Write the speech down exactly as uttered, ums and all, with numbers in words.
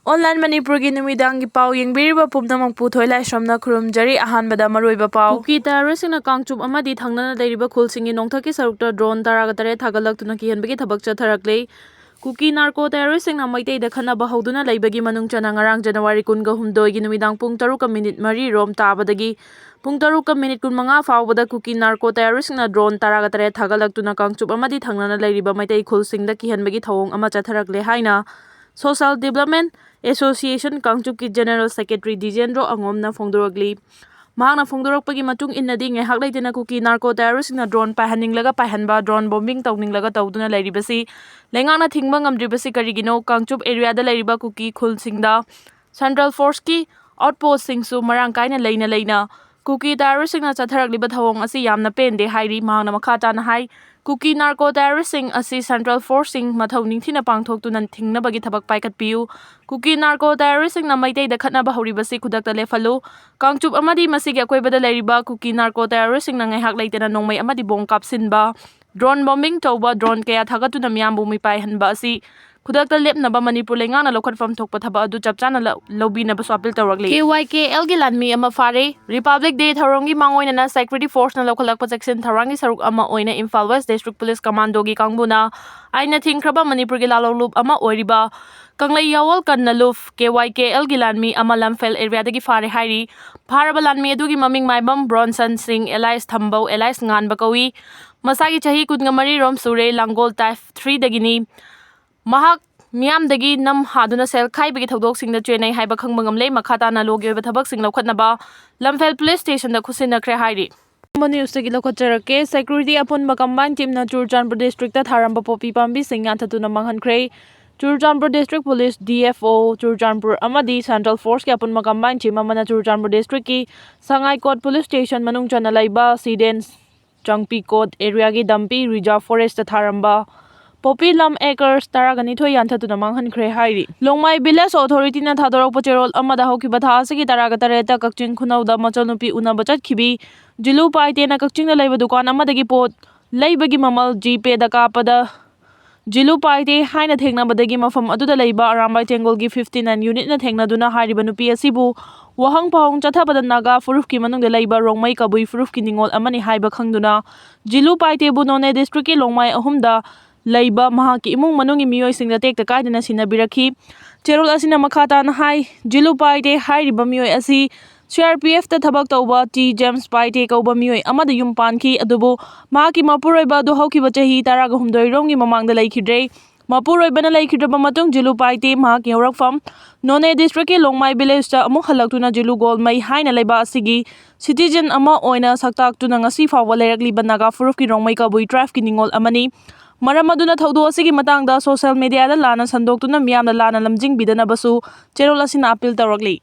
Online ꯃꯅꯤꯄꯨꯔꯒꯤ ꯅꯨꯃꯤꯗꯥꯡꯒꯤ ꯄꯥꯎ ꯌꯦꯡꯕꯤꯔꯤꯕ ꯄꯨꯝꯅꯃꯛꯄꯨ ꯊꯣꯏꯂꯥꯏꯁ꯭ꯔꯝꯅ ꯈꯨꯔꯨꯝꯖꯔꯤ꯫ ꯑꯍꯥꯟꯕꯗ ꯃꯔꯨꯑꯣꯏꯕ ꯄꯥꯎ꯫ ꯀꯨꯀꯤ ꯇꯦꯔꯣꯔꯤꯁ꯭ꯠꯁꯤꯡꯅ ꯀꯥꯡꯆꯨꯞ ꯑꯃꯗꯤ ꯊꯪꯅꯅ ꯂꯩꯔꯤꯕ ꯈꯨꯜꯁꯤꯡꯒꯤ ꯅꯣꯡꯊꯛꯀꯤ ꯁꯔꯨꯛꯇ ꯗ꯭ꯔꯣꯟ ꯇꯔꯥꯒ ꯇꯔꯦꯠ ꯊꯥꯒꯠꯂꯛꯇꯨꯅ ꯀꯤꯍꯟꯕꯒꯤ ꯊꯕꯛ ꯆꯠꯊꯔꯛꯂꯤ꯫ ꯀꯨꯀꯤ ꯅꯥꯔꯀꯣ ꯇꯦꯔꯣꯔꯤꯁ꯭ꯠꯁꯤꯡꯅ ꯃꯩꯇꯩꯗ ꯈꯠꯅꯕ ꯍꯧꯗꯨꯅ ꯂꯩꯕꯒꯤ ꯃꯅꯨꯡ ꯆꯟꯅ ꯉꯔꯥꯡ ꯖꯅꯋꯥꯔꯤ ꯀꯨꯟꯒ ꯍꯨꯝꯗꯣꯏꯒꯤ ꯅꯨꯃꯤꯗꯥꯡ ꯄꯨꯡ ꯇꯔꯨꯛꯀ ꯃꯤꯅꯤꯠ ꯃꯔꯤ ꯔꯣꯝ ꯇꯥꯕꯗꯒꯤ ꯄꯨꯡ ꯇꯔꯨꯛꯀ ꯃꯤꯅꯤꯠ ꯀꯨꯟꯃꯉꯥ ꯐꯥꯎꯕꯗ ꯀꯨꯀꯤ ꯅꯥꯔꯀꯣ ꯇꯦꯔꯣꯔꯤꯁ꯭ꯠꯁꯤꯡꯅ ꯗ꯭ꯔꯣꯟ ꯇꯔꯥꯒ ꯇꯔꯦꯠ ꯊꯥꯒꯠꯂꯛꯇꯨꯅ ꯀꯥꯡꯆꯨꯞ ꯑꯃꯗꯤ ꯊꯪꯅꯅ ꯂꯩꯔꯤꯕ ꯃꯩꯇꯩ ꯈꯨꯜꯁꯤꯡꯗ ꯀꯤꯍꯟꯕꯒꯤ ꯊꯧꯑꯣꯡ ꯑꯃ ꯆꯠꯊꯔꯛꯂꯦ ꯍꯥꯏꯅ Social Development Association ꯀꯥꯡꯆꯨꯞꯀꯤ General Secretary ꯗꯤꯖꯦꯟꯗ꯭ꯔꯣ ꯑꯉꯣꯝꯅ ꯐꯣꯡꯗꯣꯔꯛꯂꯤ꯫ ꯃꯍꯥꯛꯅ ꯐꯣꯡꯗꯣꯔꯛꯄꯒꯤ ꯃꯇꯨꯡ ꯏꯟꯅꯗꯤ, ꯉꯥꯏꯍꯥꯛ ꯂꯩꯇꯅ ꯀꯨꯀꯤ ꯅꯥꯔꯀꯣ ꯇꯦꯔꯣꯔꯤꯁ꯭ꯠꯁꯤꯡꯅ ꯗ꯭ꯔꯣꯟ ꯄꯥꯏꯍꯟꯅꯤꯡꯂꯒ ꯄꯥꯏꯍꯟꯕ, ꯗ꯭ꯔꯣꯟ ꯕꯣꯝꯕꯤꯡ ꯇꯧꯅꯤꯡꯂꯒ ꯇꯧꯗꯨꯅ ꯂꯩꯔꯤꯕꯁꯤ ꯂꯩꯉꯥꯛꯅ ꯊꯤꯡꯕ ꯉꯝꯗ꯭ꯔꯤꯕꯁꯤ ꯀꯔꯤꯒꯤꯅꯣ? ꯀꯥꯡꯆꯨꯞ ꯑꯦꯔꯤꯌꯥꯗ ꯂꯩꯔꯤꯕ ꯀꯨꯀꯤ ꯈꯨꯜꯁꯤꯡꯗ ꯁꯦꯟꯇ꯭ꯔꯦꯜ ꯐꯣꯔꯁꯀꯤ ꯑꯥꯎꯠꯄꯣꯁ꯭ꯠꯁꯤꯡꯁꯨ ꯃꯔꯥꯡ ꯀꯥꯏꯅ ꯂꯩꯅ ꯂꯩꯅ ꯀꯨꯀꯤ ꯇꯦꯔꯣꯔꯤꯁ꯭ꯠꯁꯤꯡꯅ ꯆꯠꯊꯔꯛꯂꯤꯕ ꯊꯧꯑꯣꯡ ꯑꯁꯤ ꯌꯥꯝꯅ ꯄꯦꯟꯗꯦ ꯍꯥꯏꯔꯤ꯫ ꯃꯍꯥꯛꯅ ꯃꯈꯥ ꯇꯥꯅ ꯍꯥꯏ, ꯀꯨꯀꯤ ꯅꯥꯔꯀꯣ ꯇꯦꯔꯣꯔꯤꯁ꯭ꯠꯁꯤꯡ ꯑꯁꯤ ꯁꯦꯟꯇ꯭ꯔꯦꯜ ꯐꯣꯔꯁꯁꯤꯡ ꯃꯊꯧ ꯅꯤꯡꯊꯤꯅ ꯄꯥꯡꯊꯣꯛꯇꯨꯅ ꯊꯤꯡꯅꯕꯒꯤ ꯊꯕꯛ ꯄꯥꯏꯈꯠꯄꯤꯌꯨ꯫ ꯀꯨꯀꯤ ꯅꯥꯔꯀꯣ ꯇꯦꯔꯣꯔꯤꯁ꯭ꯠꯁꯤꯡꯅ ꯃꯩꯇꯩꯗ ꯈꯠꯅꯕ ꯍꯧꯔꯤꯕꯁꯤ ꯈꯨꯗꯛꯇ ꯂꯦꯞꯍꯜꯂꯨ꯫ ꯀꯥꯡꯆꯨꯞ ꯑꯃꯗꯤ ꯃꯁꯤꯒꯤ ꯑꯀꯣꯏꯕꯗ ꯂꯩꯔꯤꯕ ꯀꯨꯀꯤ ꯅꯥꯔꯀꯣ ꯇꯦꯔꯣꯔꯤꯁ꯭ꯠꯁꯤꯡꯅ ꯉꯥꯏꯍꯥꯛ ꯂꯩꯇꯅ ꯅꯣꯡꯃꯩ ꯑꯃꯗꯤ ꯕꯣꯝ ꯀꯥꯞꯁꯤꯟꯕ, ꯗ꯭ꯔꯣꯟ ꯕꯣꯝꯕꯤꯡ ꯇꯧꯕ, ꯗ꯭ꯔꯣꯟ ꯀꯌꯥ ꯊꯥꯒꯠꯇꯨꯅ ꯃꯤꯌꯥꯝꯕꯨ ꯃꯤꯄꯥꯏꯍꯟꯕ ꯑꯁꯤ ꯈꯨꯗꯛꯇ ꯂꯦꯞꯅꯕ ꯃꯅꯤꯄꯨꯔ ꯂꯩꯉꯥꯛꯅ ꯂꯧꯈꯠꯐꯝ ꯊꯣꯛꯄ ꯊꯕꯛ ꯑꯗꯨ ꯆꯞ ꯆꯥꯅ ꯂꯧ-, ꯂꯧꯕꯤꯅꯕꯁꯨ ꯑꯥꯄꯤꯜ ꯇꯧꯔꯛꯂꯤ꯫ ꯀꯦ ꯋꯥꯏ ꯀꯦ ꯑꯦꯜꯒꯤ ꯂꯥꯟꯃꯤ ꯑꯃ ꯐꯥꯔꯦ꯫ ꯔꯤꯄꯕ꯭ꯂꯤꯛ ꯗꯦ ꯊꯧꯔꯝꯒꯤ ꯃꯥꯡꯑꯣꯏꯅꯅ ꯁꯦꯀ꯭ꯌꯨꯔꯤꯇꯤ ꯐꯣꯔꯁꯅ ꯂꯧꯈꯠꯂꯛꯄ ꯆꯦꯛꯁꯤꯟ ꯊꯧꯔꯥꯡꯒꯤ ꯁꯔꯨꯛ ꯑꯃ ꯑꯣꯏꯅ ꯏꯝꯐꯥꯜ ꯋꯦꯁ꯭ꯠ ꯗꯤꯁꯇ꯭ꯔꯤꯛ ꯄꯨꯂꯤꯁ ꯀꯃꯥꯟꯗꯣꯒꯤ ꯀꯥꯡꯕꯨꯅ ꯑꯥꯏꯟꯅ ꯊꯤꯡꯈ꯭ꯔꯕ ꯃꯅꯤꯄꯨꯔꯒꯤ ꯂꯥꯜꯍꯧꯂꯨꯞ ꯑꯃ ꯑꯣꯏꯔꯤꯕ ꯀꯪꯂꯩꯌꯥꯋꯣꯜ ꯀꯟꯅꯂꯨꯞ, ꯀꯦ ꯋꯥꯏ ꯀꯦ ꯑꯦꯜꯒꯤ ꯂꯥꯟꯃꯤ ꯑꯃ ꯂꯝꯐꯦꯜ ꯑꯦꯔꯤꯌꯥꯗꯒꯤ ꯐꯥꯔꯦ ꯍꯥꯏꯔꯤ꯫ ꯐꯥꯔꯕ ꯂꯥꯟꯃꯤ ꯑꯗꯨꯒꯤ ꯃꯃꯤꯡ ꯃꯥꯏꯕꯝ ꯕ꯭ꯔꯣꯟꯁꯟ ꯁꯤꯡ, ꯑꯦꯂꯥꯏꯁ ꯊꯝꯕꯧ, ꯑꯦꯂꯥꯏꯁ ꯉꯥꯟꯕ ꯀꯧꯏ꯫ ꯃꯁꯥꯒꯤ ꯆꯍꯤ ꯀꯨꯟꯒ ꯃꯔꯤ ꯔꯣꯝ ꯁꯨꯔꯦ, ꯂꯥꯡꯒꯣꯜ ꯇꯥꯏꯞ ꯊ꯭ꯔꯤꯗꯒꯤꯅꯤ꯫ ꯃꯍꯥꯛ ꯃꯤꯌꯥꯝꯗꯒꯤ ꯅꯝ ꯍꯥꯗꯨꯅ ꯁꯦꯜ ꯈꯥꯏꯕꯒꯤ ꯊꯧꯗꯣꯛꯁꯤꯡꯗ ꯆꯦꯟꯅꯩ ꯍꯥꯏꯕ ꯈꯪꯕ ꯉꯝꯂꯦ꯫ ꯃꯈꯥ ꯇꯥꯅ ꯂꯣꯒꯤ ꯑꯣꯏꯕ ꯊꯕꯛꯁꯤꯡ ꯂꯧꯈꯠꯅꯕ ꯂꯝꯐꯦꯜ ꯄꯨꯂꯤꯁ ꯁ꯭ꯇꯦꯁꯟꯗ ꯈꯨꯠꯁꯤꯟꯅꯈ꯭ꯔꯦ ꯍꯥꯏꯔꯤ꯫ ꯑꯄꯨꯟꯕ ꯅ꯭ꯌꯨꯁꯇꯒꯤ ꯂꯧꯈꯠꯆꯔꯛꯀꯦ꯫ ꯁꯦꯀ꯭ꯌꯨꯔꯤꯇꯤ ꯑꯄꯨꯟꯕ ꯀꯝꯕꯥꯏꯟ ꯇꯤꯝꯅ ꯆꯨꯔꯆꯥꯟꯄꯨꯔ ꯗꯤꯁꯇ꯭ꯔꯤꯛꯇ ꯊꯥꯔꯝꯕ ꯄꯣꯄꯤ ꯄꯥꯝꯕꯤꯁꯤꯡ ꯌꯥꯟꯊꯠꯇꯨꯅ ꯃꯥꯡꯍꯟꯈ꯭ꯔꯦ꯫ Churachandpur district police, D F O, Churachandpur ꯑꯃꯗꯤ ꯁꯦꯟꯇ꯭ꯔꯦꯜ ꯐꯣꯔꯁꯀꯤ ꯑꯄꯨꯟꯕ ꯀꯝꯕꯥꯏꯟ ꯇꯤꯝ ꯑꯃꯅ ꯆꯨꯔꯆꯥꯟꯄꯨꯔ ꯗꯤꯁꯇ꯭ꯔꯤꯛꯀꯤ ꯁꯉꯥꯏꯀꯣꯠ ꯄꯨꯂꯤꯁ ꯁ꯭ꯇꯦꯁꯟ ꯃꯅꯨꯡ ꯆꯟꯅ ꯂꯩꯕ ꯁꯤꯗꯦꯟ ꯆꯪꯄꯤꯀꯣꯠ ꯑꯦꯔꯤꯌꯥꯒꯤ ꯗꯝꯄꯤ ꯔꯤꯖꯥꯔꯚ ꯐꯣꯔꯦꯁꯇ ꯊꯥꯔꯝꯕ ꯄꯣꯄꯤ ꯂꯝ ꯑꯦꯀꯔꯁ ꯇꯔꯥꯒ ꯅꯤꯊꯣꯏ ꯌꯥꯟꯊꯠꯇꯨꯅ ꯃꯥꯡꯍꯟꯈ꯭ꯔꯦ ꯍꯥꯏꯔꯤ꯫ ꯂꯣꯡꯃꯥꯏ ꯚꯤꯂꯦꯖ ꯑꯣꯊꯣꯔꯤꯇꯤꯅ ꯊꯥꯗꯣꯔꯛꯄ ꯆꯦꯔꯣꯜ ꯑꯃꯗ ꯍꯧꯈꯤꯕ ꯊꯥ ꯑꯁꯤꯒꯤ ꯇꯔꯥꯒ ꯇꯔꯦꯠꯇ ꯀꯛꯆꯤꯡ ꯈꯨꯅꯧꯗ ꯃꯆꯟꯅꯨꯄꯤ ꯎꯅꯕ ꯆꯠꯈꯤꯕꯤ ꯖꯤꯂꯨ ꯄꯥꯏꯇꯦꯅ ꯀꯛꯆꯤꯡꯗ ꯂꯩꯕ ꯗꯨꯀꯥꯟ ꯑꯃꯗꯒꯤ ꯄꯣꯠ ꯂꯩꯕꯒꯤ ꯃꯃꯜ ꯖꯤꯄꯦꯗ ꯀꯥꯞꯄꯗ ꯖꯤꯂꯨ ꯄꯥꯏꯇꯦ ꯍꯥꯏꯅ ꯊꯦꯡꯅꯕꯗꯒꯤ ꯃꯐꯝ ꯑꯗꯨꯗ ꯂꯩꯕ ꯑꯔꯥꯝꯕꯥꯏ ꯇꯦꯡꯒꯣꯜꯒꯤ fifty nine unitꯅ ꯊꯦꯡꯅꯗꯨꯅ ꯍꯥꯏꯔꯤꯕ ꯅꯨꯄꯤ ꯑꯁꯤꯕꯨ ꯋꯥꯍꯪ ꯄꯥꯎꯍꯪ ꯆꯠꯊꯕꯗ ꯅꯥꯒꯥ ꯐꯨꯔꯨꯞꯀꯤ ꯃꯅꯨꯡꯗ ꯂꯩꯕ ꯔꯣꯡꯃꯩ ꯀꯕꯨꯏ ꯐꯨꯔꯨꯞꯀꯤ ꯅꯤꯉꯣꯜ ꯑꯃꯅꯤ ꯍꯥꯏꯕ ꯈꯪꯗꯨꯅ ꯖꯤꯂꯨ ꯄꯥꯏꯇꯦꯕꯨ ꯅꯣꯅꯦ ꯗꯤꯁꯇ꯭ꯔꯤꯛꯀꯤ ꯂꯣꯡꯃꯥꯏ ꯑꯍꯨꯝꯗ ꯂꯩꯕ ꯃꯍꯥꯛꯀꯤ ꯏꯃꯨꯡ ꯃꯅꯨꯡꯒꯤ ꯃꯤꯑꯣꯏꯁꯤꯡꯗ ꯇꯦꯛꯇ ꯀꯥꯏꯗꯅ ꯁꯤꯟꯅꯕꯤꯔꯛꯈꯤ꯫ ꯆꯦꯔꯣꯜ ꯑꯁꯤꯅ ꯃꯈꯥ ꯇꯥꯅ ꯍꯥꯏ, ꯖꯤꯂꯨ ꯄꯥꯏꯇꯦ ꯍꯥꯏꯔꯤꯕ ꯃꯤꯑꯣꯏ ꯑꯁꯤ CRPFꯇ ꯊꯕꯛ ꯇꯧꯕ ꯇꯤ ꯖꯦꯝꯁ ꯄꯥꯏꯇꯦ ꯀꯧꯕ ꯃꯤꯑꯣꯏ ꯑꯃꯗ ꯌꯨꯝ ꯄꯥꯟꯈꯤ, ꯑꯗꯨꯕꯨ ꯃꯍꯥꯛꯀꯤ ꯃꯄꯨꯔꯣꯏꯕ ꯑꯗꯨ ꯍꯧꯈꯤꯕ ꯆꯍꯤ ꯇꯔꯥꯒ ꯍꯨꯝꯗꯣꯏ ꯔꯣꯝꯒꯤ ꯃꯃꯥꯡꯗ ꯂꯩꯈꯤꯗ꯭ꯔꯦ꯫ ꯃꯄꯨꯔꯣꯏꯕꯅ ꯂꯩꯈꯤꯗ꯭ꯔꯕ ꯃꯇꯨꯡ ꯖꯤꯂꯨ ꯄꯥꯏꯇꯦ ꯃꯍꯥꯛꯀꯤ ꯍꯧꯔꯛꯐꯝ ꯅꯣꯅꯦ ꯗꯤꯁꯇ꯭ꯔꯤꯛꯀꯤ ꯂꯣꯡꯃꯥꯏ ꯚꯤꯂꯦꯖꯇ ꯑꯃꯨꯛ ꯍꯜꯂꯛꯇꯨꯅ ꯖꯤꯂꯨ ꯒꯣꯜꯃꯩ ꯍꯥꯏꯅ ꯂꯩꯕ ꯑꯁꯤꯒꯤ ꯁꯤꯇꯤꯖꯟ ꯑꯃ ꯑꯣꯏꯅ ꯁꯛꯇꯥꯛꯇꯨꯅ ꯉꯁꯤ ꯐꯥꯎꯕ ꯂꯩꯔꯛꯂꯤꯕ ꯅꯥꯒꯥ ꯐꯨꯔꯨꯞꯀꯤ ꯔꯣꯡꯃꯩ ꯀꯕꯨꯏ ꯇ꯭ꯔꯥꯏꯕꯀꯤ ꯅꯤꯉꯣꯜ ꯑꯃꯅꯤ꯫ ꯃꯔꯝ ꯑꯗꯨꯅ ꯊꯧꯗꯣꯛ ꯑꯁꯤꯒꯤ ꯃꯇꯥꯡꯗ ꯁꯣꯁꯤꯌꯦꯜ ꯃꯦꯗꯤꯌꯥꯗ ꯂꯥꯟꯅ ꯁꯟꯗꯣꯛꯇꯨꯅ ꯃꯤꯌꯥꯝꯅ ꯂꯥꯟꯅ ꯂꯝꯖꯤꯡꯕꯤꯗꯅꯕꯁꯨ ꯆꯦꯔꯣꯜ ꯑꯁꯤꯅ ꯑꯄꯤꯜ ꯇꯧꯔꯛꯂꯤ꯫